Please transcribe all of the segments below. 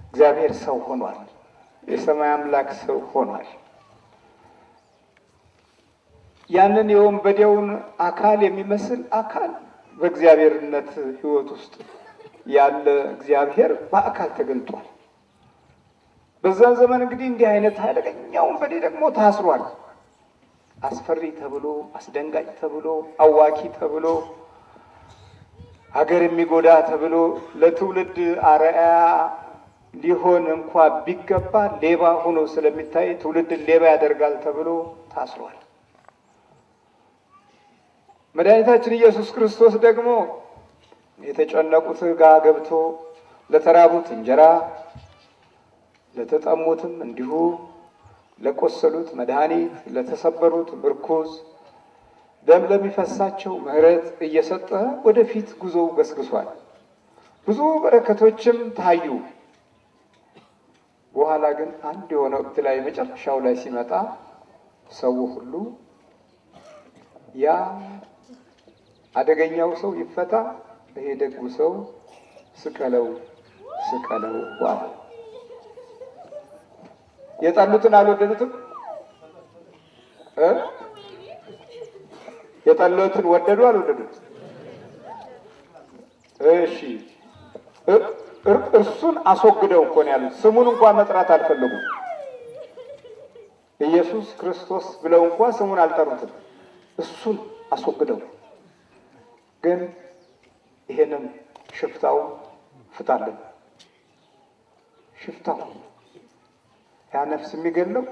እግዚአብሔር ሰው ሆኗል። የሰማይ አምላክ ሰው ሆኗል። ያንን የወንበዴውን አካል የሚመስል አካል በእግዚአብሔርነት ሕይወት ውስጥ ያለ እግዚአብሔር በአካል ተገልጧል። በዛን ዘመን እንግዲህ እንዲህ አይነት አደገኛ ወንበዴ ደግሞ ታስሯል። አስፈሪ ተብሎ፣ አስደንጋጭ ተብሎ፣ አዋኪ ተብሎ፣ ሀገር የሚጎዳ ተብሎ ለትውልድ አርአያ ሊሆን እንኳ ቢገባ ሌባ ሆኖ ስለሚታይ ትውልድን ሌባ ያደርጋል ተብሎ ታስሯል። መድኃኒታችን ኢየሱስ ክርስቶስ ደግሞ የተጨነቁት ጋር ገብቶ ለተራቡት እንጀራ፣ ለተጠሙትም እንዲሁ፣ ለቆሰሉት መድኃኒት፣ ለተሰበሩት ምርኩዝ፣ ደም ለሚፈሳቸው ምሕረት እየሰጠ ወደፊት ጉዞው ገስግሷል። ብዙ በረከቶችም ታዩ። በኋላ ግን አንድ የሆነ ወቅት ላይ መጨረሻው ላይ ሲመጣ ሰው ሁሉ ያ አደገኛው ሰው ይፈታ፣ ይሄ ደጉ ሰው ስቀለው ስቀለው አለ። የጠሉትን አልወደዱትም። የጠሉትን ወደዱ አልወደዱት? እሺ፣ እርሱን አስወግደው እኮ ነው ያሉት። ስሙን እንኳን መጥራት አልፈለጉም። ኢየሱስ ክርስቶስ ብለው እንኳ ስሙን አልጠሩትም። እሱን አስወግደው ግን ይሄንን ሽፍታው ፍታልን። ሽፍታው ያ ነፍስ የሚገለው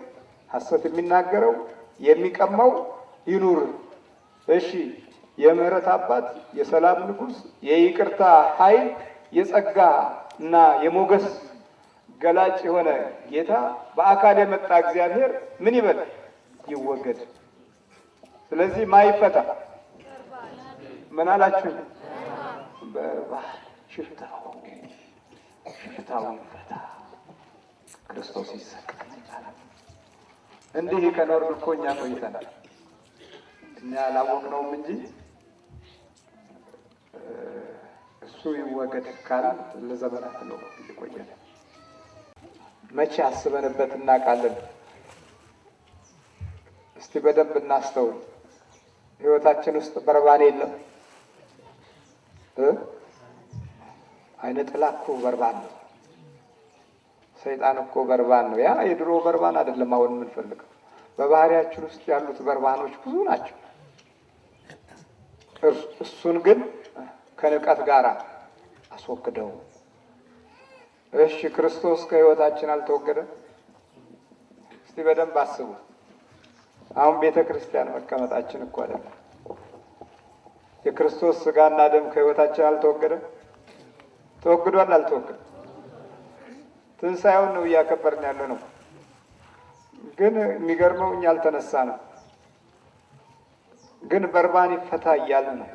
ሐሰት የሚናገረው የሚቀማው ይኑር። እሺ፣ የምህረት አባት፣ የሰላም ንጉሥ፣ የይቅርታ ኃይል፣ የጸጋ እና የሞገስ ገላጭ የሆነ ጌታ በአካል የመጣ እግዚአብሔር ምን ይበል? ይወገድ። ስለዚህ ማይፈታ ምን አላችሁ? ሽፍታው ሽፍታው ይፈታ፣ ክርስቶስ ይሰቀል ይባላል። እንዲህ ከኖርን እኮ እኛ ቆይተናል። እኛ አላወቅነውም እንጂ እሱ ይወገድ ካል ለዘመናት ነው እየቆየን። መቼ አስበንበት እናውቃለን? እስቲ በደንብ እናስተውል። ሕይወታችን ውስጥ በርባን የለም? አይነ ጥላ እኮ በርባን ነው። ሰይጣን እኮ በርባን ነው። ያ የድሮ በርባን አይደለም አሁን የምንፈልገው። በባህሪያችን ውስጥ ያሉት በርባኖች ብዙ ናቸው። እሱን ግን ከንቀት ጋር አስወግደው። እሺ፣ ክርስቶስ ከሕይወታችን አልተወገደም? እስቲ በደንብ አስቡ። አሁን ቤተ ክርስቲያን መቀመጣችን እኮ አይደለም። የክርስቶስ ስጋና ደም ከሕይወታችን አልተወገደም? ተወግዷል? አልተወገደም? ትንሣኤውን ነው እያከበርን ያለ ነው። ግን የሚገርመው እኛ አልተነሳ ነው። ግን በርባን ይፈታ እያልን ነው።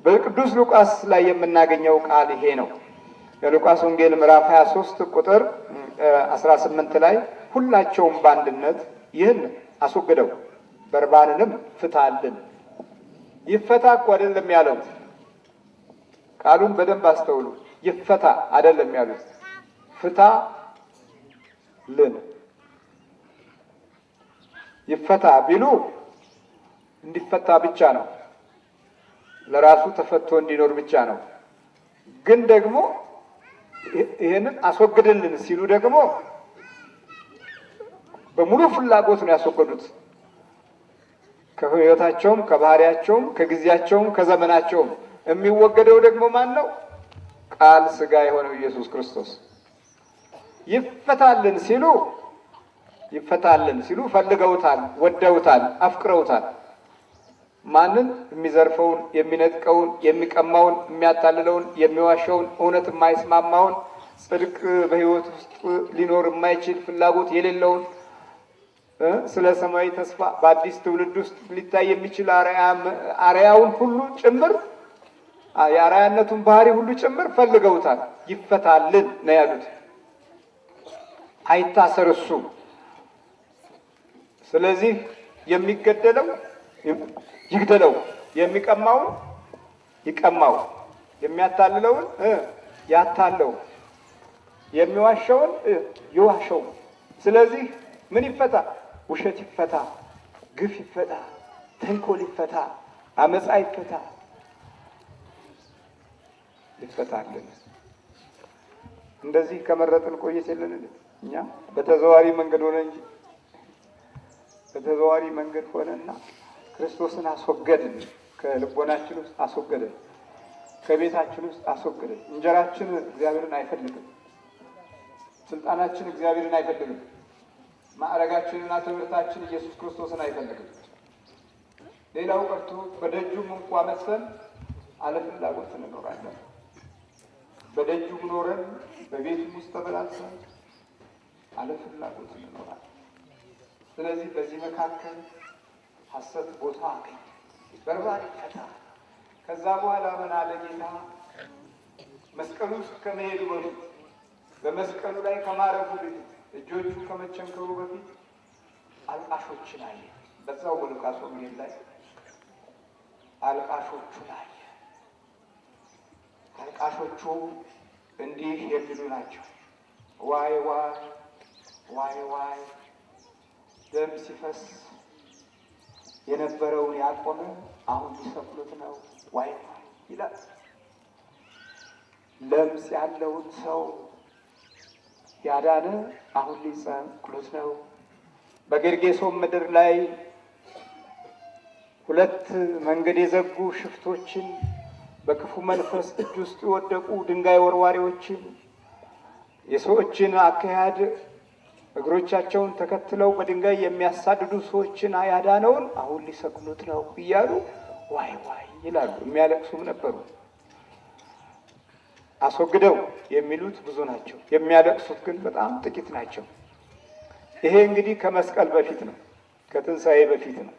በቅዱስ ሉቃስ ላይ የምናገኘው ቃል ይሄ ነው። የሉቃስ ወንጌል ምዕራፍ 23 ቁጥር 18 ላይ ሁላቸውም በአንድነት ይህን አስወግደው በርባንንም ፍታልን። ይፈታ እኮ አይደለም ያለው። ቃሉን በደንብ አስተውሉ። ይፈታ አይደለም ያሉት፣ ፍታልን። ይፈታ ቢሉ እንዲፈታ ብቻ ነው፣ ለራሱ ተፈቶ እንዲኖር ብቻ ነው። ግን ደግሞ ይህንን አስወግድልን ሲሉ ደግሞ በሙሉ ፍላጎት ነው ያስወገዱት። ከሕይወታቸውም ከባህሪያቸውም ከጊዜያቸውም ከዘመናቸውም የሚወገደው ደግሞ ማን ነው? ቃል ሥጋ የሆነው ኢየሱስ ክርስቶስ። ይፈታልን ሲሉ ይፈታልን ሲሉ ፈልገውታል፣ ወደውታል፣ አፍቅረውታል። ማንን? የሚዘርፈውን፣ የሚነጥቀውን፣ የሚቀማውን፣ የሚያታልለውን፣ የሚዋሸውን፣ እውነት የማይስማማውን፣ ጽድቅ በሕይወት ውስጥ ሊኖር የማይችል ፍላጎት የሌለውን፣ ስለ ሰማያዊ ተስፋ በአዲስ ትውልድ ውስጥ ሊታይ የሚችል አርአያውን ሁሉ ጭምር የአርአያነቱን ባህሪ ሁሉ ጭምር ፈልገውታል። ይፈታልን ነው ያሉት። አይታሰር እሱ። ስለዚህ የሚገደለው ይግደለው፣ የሚቀማውን ይቀማው፣ የሚያታልለውን ያታለው፣ የሚዋሸውን ይዋሸው። ስለዚህ ምን ይፈታ? ውሸት ይፈታ፣ ግፍ ይፈታ፣ ተንኮል ይፈታ፣ አመፃ ይፈታ፣ ይፈታልን። እንደዚህ ከመረጥን ቆየት የለን እኛ በተዘዋሪ መንገድ ሆነ እንጂ በተዘዋሪ መንገድ ሆነና ክርስቶስን አስወገድን። ከልቦናችን ውስጥ አስወገድን። ከቤታችን ውስጥ አስወገድን። እንጀራችን እግዚአብሔርን አይፈልግም። ስልጣናችን እግዚአብሔርን አይፈልግም። ማዕረጋችንና ትምህርታችን ኢየሱስ ክርስቶስን አይፈልግም። ሌላው ቀርቶ በደጁም እንኳ መሰል አለፍላጎት እንኖራለን። በደጁም ኖረን በቤቱም ውስጥ ተበላልተን አለፍላጎት እንኖራለን። ስለዚህ በዚህ መካከል ሐሰት ቦታ አገኘ፣ በርባን ይፈታ። ከዛ በኋላ ምን አለ ጌታ? መስቀሉ ውስጥ ከመሄዱ በፊት በመስቀሉ ላይ ከማረፉ በፊት እጆቹ ከመቸንከሩ በፊት አልቃሾችን አየ። በዛው በሉቃስ ወንጌል ላይ አልቃሾቹን አየ። አልቃሾቹ እንዲህ የሚሉ ናቸው። ዋይ ዋይ ዋይ ዋይ፣ ደም ሲፈስ የነበረውን ያቆመ አሁን ሊሰቅሉት ነው፣ ዋይ ዋይ ይላል። ለምጽ ያለውን ሰው ያዳነ አሁን ሊሰቅሉት ነው። በጌርጌሶን ምድር ላይ ሁለት መንገድ የዘጉ ሽፍቶችን፣ በክፉ መንፈስ እጅ ውስጥ የወደቁ ድንጋይ ወርዋሪዎችን፣ የሰዎችን አካሄድ እግሮቻቸውን ተከትለው በድንጋይ የሚያሳድዱ ሰዎችን ያዳነውን አሁን ሊሰቅሉት ነው እያሉ ዋይ ዋይ ይላሉ። የሚያለቅሱም ነበሩ። አስወግደው የሚሉት ብዙ ናቸው። የሚያለቅሱት ግን በጣም ጥቂት ናቸው። ይሄ እንግዲህ ከመስቀል በፊት ነው፣ ከትንሣኤ በፊት ነው።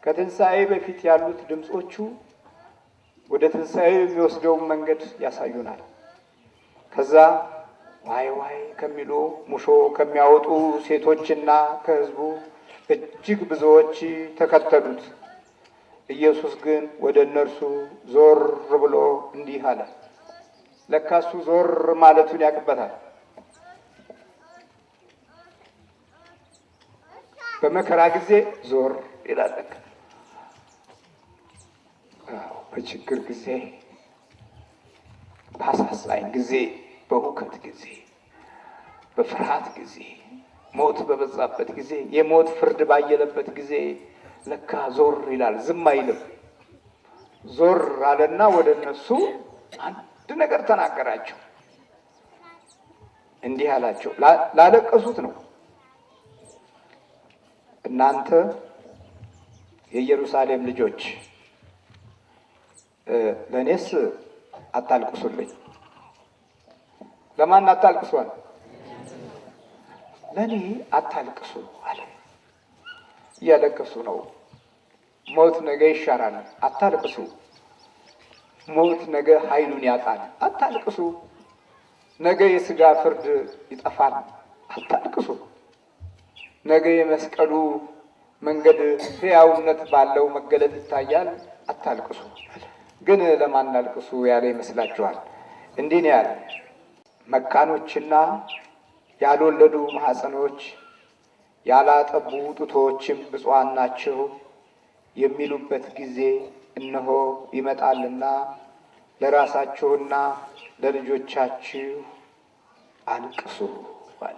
ከትንሣኤ በፊት ያሉት ድምፆቹ ወደ ትንሣኤ የሚወስደውን መንገድ ያሳዩናል። ከዛ ዋይ ዋይ ከሚሉ ሙሾ ከሚያወጡ ሴቶችና ከሕዝቡ እጅግ ብዙዎች ተከተሉት። ኢየሱስ ግን ወደ እነርሱ ዞር ብሎ እንዲህ አለ። ለካ እሱ ዞር ማለቱን ያውቅበታል። በመከራ ጊዜ ዞር ይላል። ለካ በችግር ጊዜ፣ በአሳዛኝ ጊዜ፣ በሁከት ጊዜ፣ በፍርሃት ጊዜ፣ ሞት በበዛበት ጊዜ፣ የሞት ፍርድ ባየለበት ጊዜ ለካ ዞር ይላል። ዝም አይልም። ዞር አለና ወደ እነሱ አንድ ነገር ተናገራቸው። እንዲህ አላቸው፣ ላለቀሱት ነው። እናንተ የኢየሩሳሌም ልጆች ለእኔስ አታልቅሱልኝ። ለማን አታልቅሷል? ለእኔ አታልቅሱ አለ። እያለቀሱ ነው። ሞት ነገ ይሻራል፣ አታልቅሱ። ሞት ነገ ኃይሉን ያጣል፣ አታልቅሱ። ነገ የስጋ ፍርድ ይጠፋል፣ አታልቅሱ። ነገ የመስቀሉ መንገድ ሕያውነት ባለው መገለጥ ይታያል፣ አታልቅሱ። ግን ለማን አልቅሱ ያለ ይመስላችኋል? እንዲህ ነው ያለ፣ መካኖችና ያልወለዱ ማኅፀኖች ያላጠቡ ጡቶችም ብፁዓን ናቸው የሚሉበት ጊዜ እነሆ ይመጣልና ለራሳችሁና ለልጆቻችሁ አልቅሱ አለ።